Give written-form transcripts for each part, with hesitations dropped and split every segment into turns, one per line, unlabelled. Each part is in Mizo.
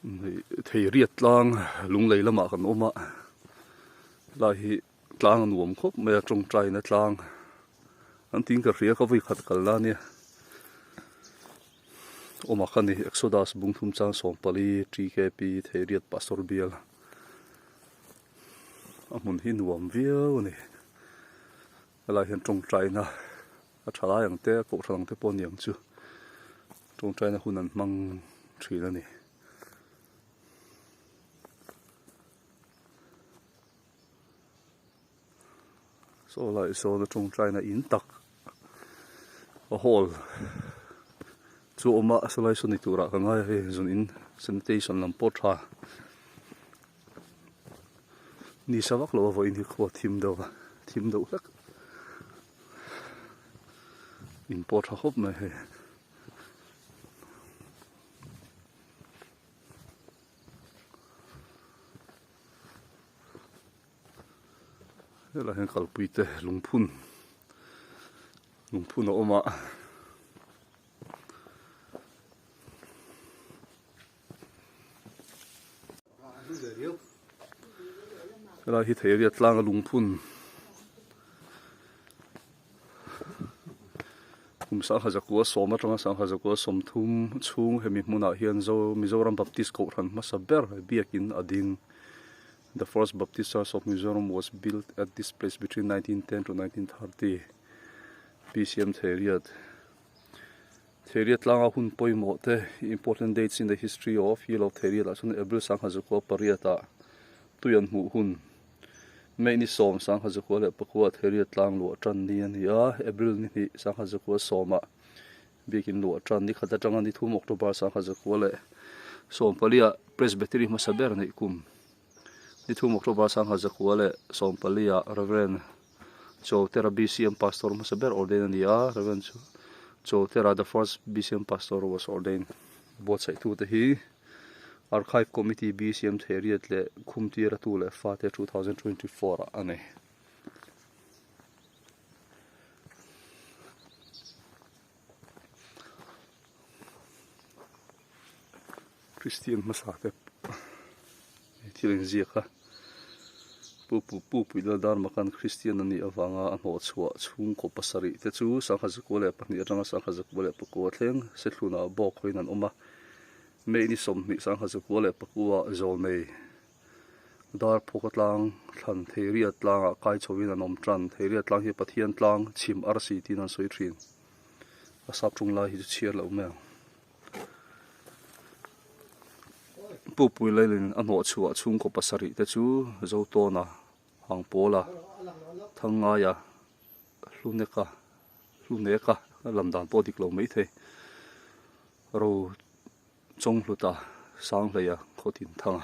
Thei riat tlang lunglei lamah kan awm a helai hi tlang a nuam khawp mai a tawngtaina tlang an tiin ka hria ka vawi khat kal la ania awm a kha ni Exodus bungthum chang 14 TKP thei riat pastor bial a hmun hi nuam viau a ni helai hian tawngtaina a tha lai ang te a kohhran ang te pawh a ni ang chu tawngtaina hun an hmang thin a ni. Saw lai sawn a tawngtaina in tak a hall chu a awm a saw lai saw ni turah ka ngai a hei zun in sanitation lam pawh tha ni sa vak lo a vawiin hi khua thim deuh a thim deuh hlek. In pawh tha khawp mai hei. Helai hian kalpui te lungphun lungphun a awm a. Helai hi thei riat tlanga lungphun kum sangha zakua sawm atanga sangha zakua sawmthum chhung hemi hmunah hian zo Mizoram Baptist Kohhran hmasa ber biakin a ding. The first Baptist Church of Mizoram was built at this place between 1910 to 1930. PCM Theiriat. Theiriat tlanga hun pawimawh te, Important dates in the history of Hill of Theiriat ah chuan April 1908 ah tui an hmuh hun May ni 10 1904 Theiriat tlang luah tan ni a ni a, April ni hnih 1910 ah biakin luah tan ni khat atanga ni thum October 1914 ah Presbytery hmasa ber neih kum ni thum October 1914 ah Rev. Chawltera BCM Pastor hmasa ber ordain a ni a, Rev. Chawltera the first BCM Pastor was ordained. Buatsaih-tute hi Archive Committee BCM Theriat leh Khumtira tu leh fate 2024 ah a ni. Kristian hmasa te thil inziak a pu pu pu pui lal dar makan Kristian a nih avanga a hnawh chhuah chhungkaw pasarih te chu sangha zakua leh pahnih atanga sangha zakua leh pakua thleng Sethlunah bawk hawiin an awm a May ni 20 1914 zawlnei dar phawka tlang thlan Theiria tlangah kai chhoin an awm tan. Theiria tlang hi Pathian tlang chhim arsi tiin an sawi thin. A sap tung lai hi chu chhiar loh mai ang. Pukpui Lailin a hnawh chhuah chhungkaw pasarih te chu Zotawna, Hangpawla, Thangngaia, Hluneka, Hluneka lam dan pawh dik lo maithei. Ro Chawnghluta Sanghleia Khawtin Thanga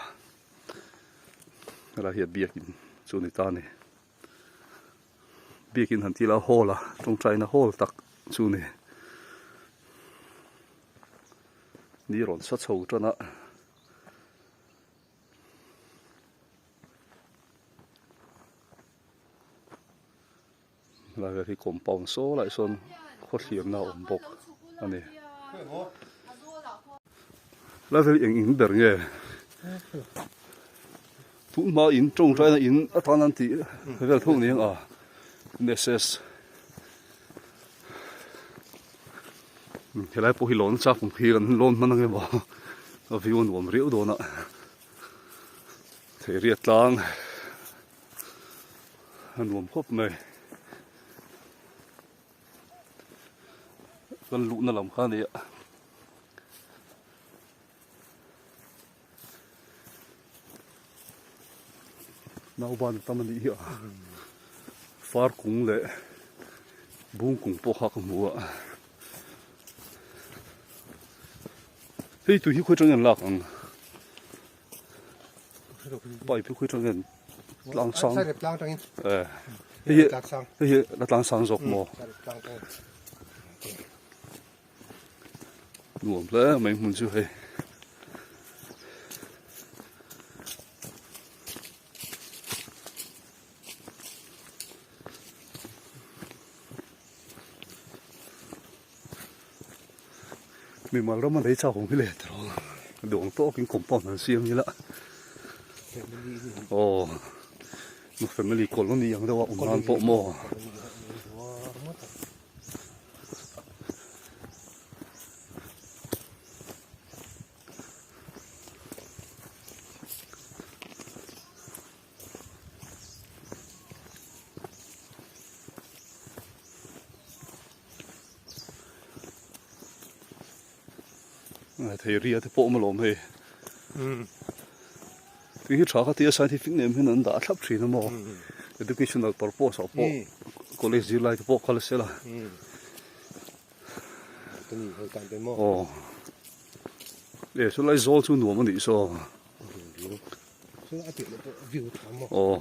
helai hi a biakin chu ni ta a ni. Biakin han tila hall a tawngtaina hall tak chu ni. Ni rawn sa chho tan a. Helai vel hi compound saw lai sawn khaw thliamna a awm bawk a ni. Helai vel hi eng in ber nge? Tun hma in tawngtaina in atan an tih vel tho ni ang a NSS helai pawh hi lawn chak awm khi kan lawn hman ang emaw a view a nuam riau dawn a thei riat tlang. A nuam khawp mai. Kan luhna lam kha a ni a. Nauban a tam a nih hi a. Far kung leh bung kung pawh kha ka hmu a. Hei tui hi khawi atangin an lak ang. Pipe hi khawi atangin tlang sang eh hei hi hei hi la tlang sang zawk maw nuam hle mai hmun chu hei. Mimal ram a nei chak awm hi le tiraw. Duh ang tawkin compound an siam ila. Aw family colony ang deuh a awm nan pawh maw. Thei ria te pawh awm alawm hei tui hi tha kha tia scientific name hian an dah thlap thin a maw educational purpose ah pawh college zirlai te pawh kal sela aw e chulai zawl chu nuam a nih saw aw.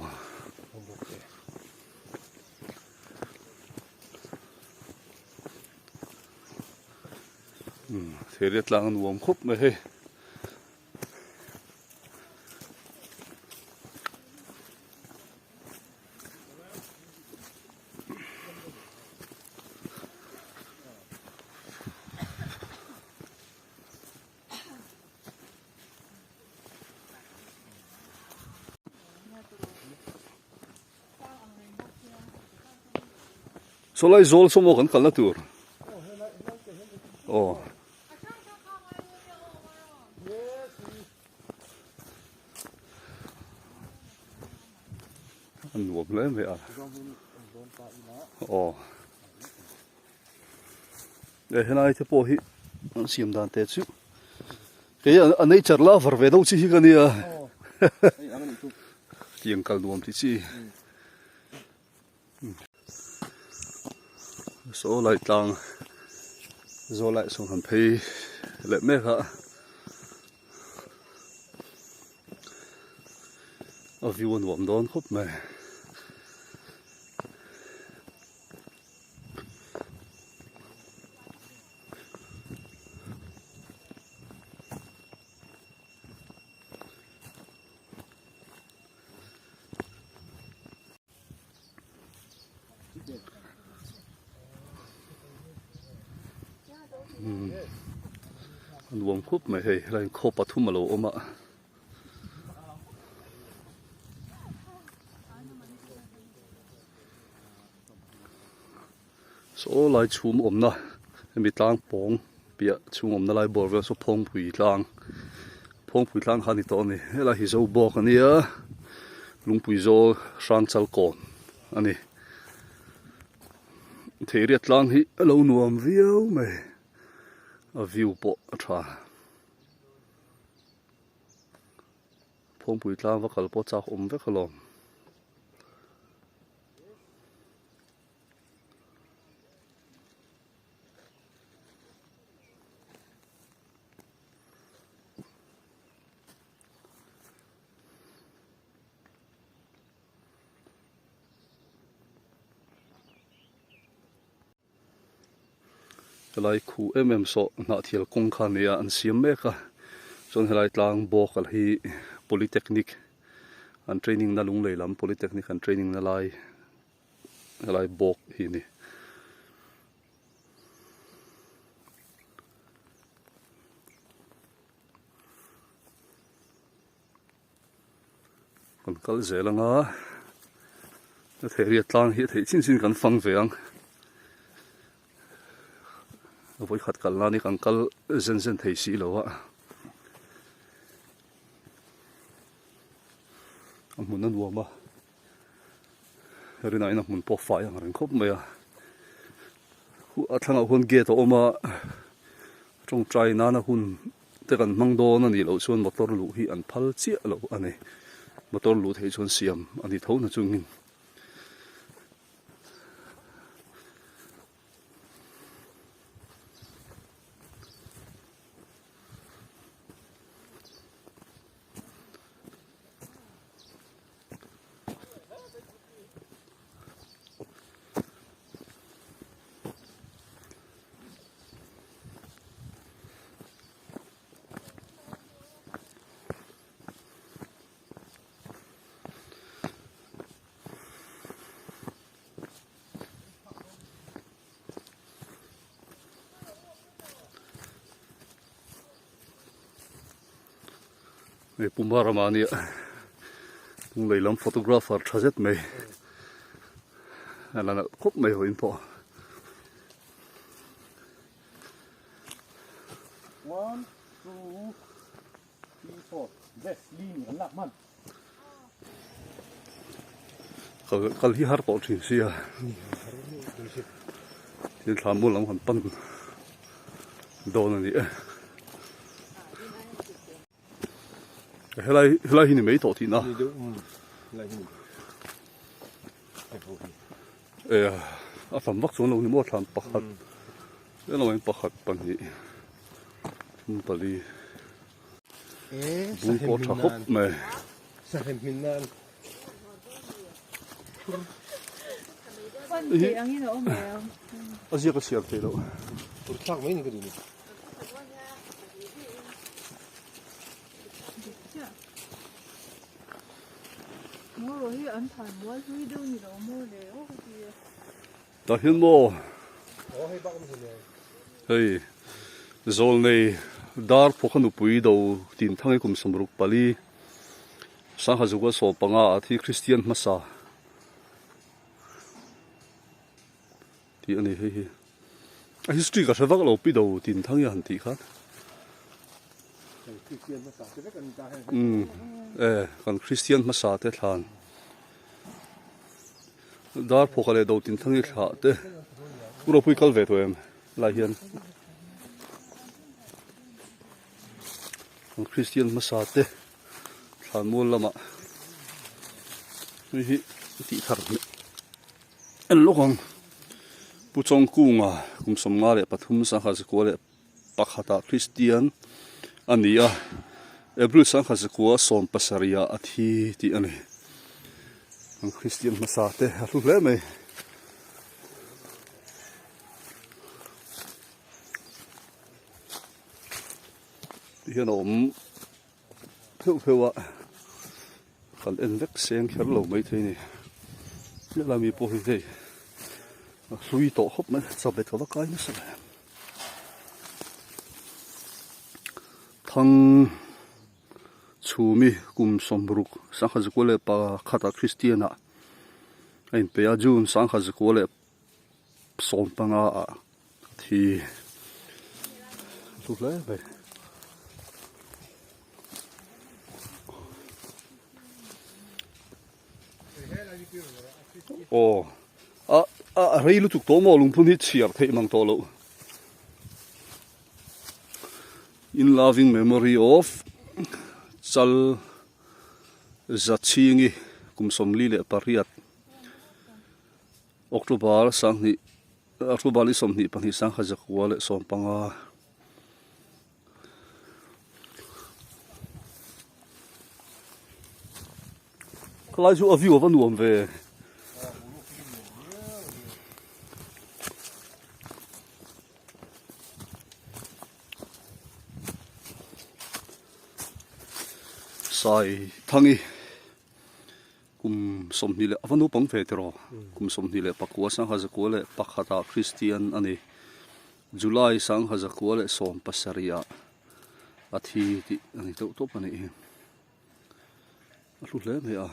Theiria tlang a nuam khawp mai hei. Saw lai zawl saw maw kan kalna tur aw a nuam hle mai a aw e helai te pawh hi an siam dan te chu kei a nature lover ve deuh chi hi ka nia tiang kal nuam ti chi. Saw lai tlang zawl lai sawn han phei leh mek a a view a nuam dawn khawp mai. A nuam khup mai hei helai khaw pathum a lo awm a. Saw lai chhum awmna hemi tlang pawng piah chhung awmna lai bawr vel saw phawngpui tlang phawngpui tlang kha a ni tawh a ni helai hi zo bawk a nia lungpui zawl hrang chal kawn a ni theiriat tlang hi a lo nuam viau mai a view pawh a tha phawngpui tlang va kal pawh chak awm vek alawm. Helai khuh em em saw hnahthial kawng kha nia an siam mek a chuan helai tlang bawk al hi polytechnic an training na lunglei lam polytechnic an training na lai helai bawk hi a ni. Kan kal zel anga a theiriat tlang hi a theih chin chin kan fang ve ang a vawikhat kal nan hi kan kal zen zen thei si lo a a hmun a nuam a rinah in a hmun pawh fai ang reng khawp mai a a thlangah huan gate a awm a tawngtai nana hun te kan hmang dawn a nih loh chuan motor luh hi an phal chiah lo a ni motor luh theih chuan siam a ni tho na chungin. Hei Pu Marama ania Lunglei lam photographer tha zet mai a la nalh khawp mai hawiin pawh. Kal kal hi har tawh thin sia thil thla mual lam han pan dawn a ni e helai helai hi ni mai tawh tihna e a tam vak chuan lo ni maw thlan pakhat eng pakhat pahnih pali. Bung pawh tha khawp mai. A ziak a chhiar theih loh. Tah hian maw hei zawlnei dar phawkha nupui do tin thang hi kum 64 sangha zuka 15 ah thi Kristian hmasa tih a ni hei hi a history ka hre vak lo pi do tin thang hi a han tih khan umm e kan Kristian hmasa te thlan. Dar phawkha leh do tin thlang hi thlah te u ropui kal ve tawh em lai hian an Kristian hmasa te thlan mual lamah hei hi tih thar hmeh en lawk ang Pu Chawngkunga kum 53 sangha zakua leh pakhatah Kristian a ni a, April 1970 ah a thi tih a ni. An Kristian hmasa te a hlu hle mai. Ti hian a awm pheuh pheuh a, kan en vek seng kher lo maithei a ni. Helai mi pawh hi hei a hlui tawh khawp mai, chawhmeh ka va kai nasa ve. Thang chhumi kum 60 1901 ah Kristian ah a inpe a, June 1915 ah a thi a hlu hle mai. Aw a a rei lutuk tawh maw lungphun hi chhiar theih mang tawh loh. In loving memory of Chal Zachhingi kum 48 October 20 October ni 22 1915 Khalai chu a view a va nuam ve. Sai Thangi kum 20 leh a va naupang ve tiraw kum 29 1901 ah Kristian a ni. July 1917 ah a thi tih a ni deuh tawp a nih hi. A hlu hle mai a.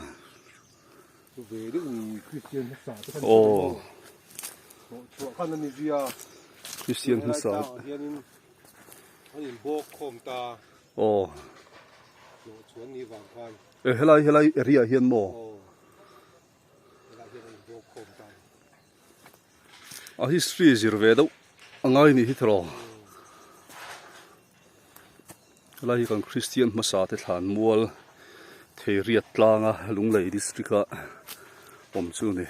Ve deuh ni Christian hmasa te khan
Aw.
Chhuah khan ani zui a.
Christian hmasa.
Hianin an in bawk khawm ta.
Aw.
Hlawh chuan ni vang khan.
E helai helai area hian maw?
Aw. Helai hian an in bawk khawm ta.
A history zir ve deuh a ngai nih hi tiraw. Helai hi kan Kristian hmasa te thlan mual Theiriat tlanga Lunglei district a awm chu a ni.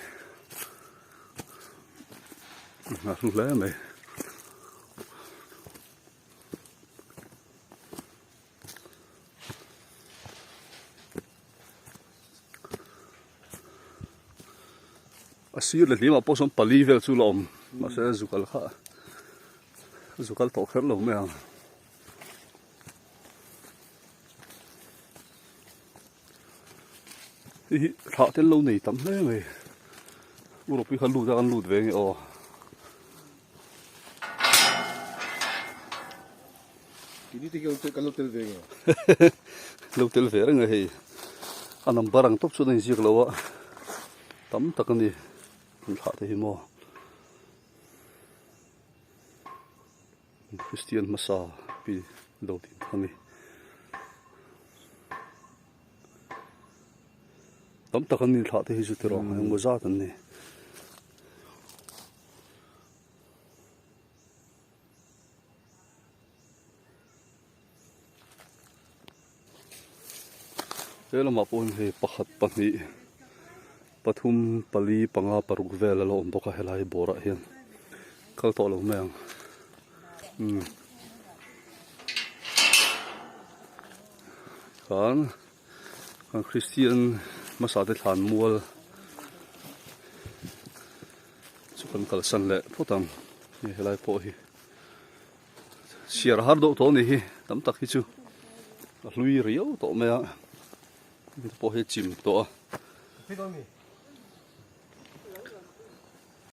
A hlu hle mai. A sir leh hlimah pawh sawn pali vel chu la awm mahse zukal kha zukal tawh kher lo mai ang. Hei hi thlah tel lo nei tam hle mai Europe hi kha lut a kan lut ve nge aw.
Tini te kan lo tel ve nge.
Lo tel ve reng a hei. A number ang tawp chuan a inziak lo a, tam tak a ni an thlah te hi maw. Kristian hmasa pi lo din kha ni. Tam tak an ni thlah te hi chu tiraw engmaw zat an ni. He lamah pawh hian hei pakhat pahnih pathum pali panga paruk vel a lo awm bawk a helai bawrah hian kal tawh lo mai ang umm khan kan Kristian hmasa te thlan mual chu kan kalsan leh phawt ang hei helai pawh hi. Chhiar har deuh tawh a nih hi tam tak hi chu a hlui riau tawh mai a hei pawh hi a chim tawh a.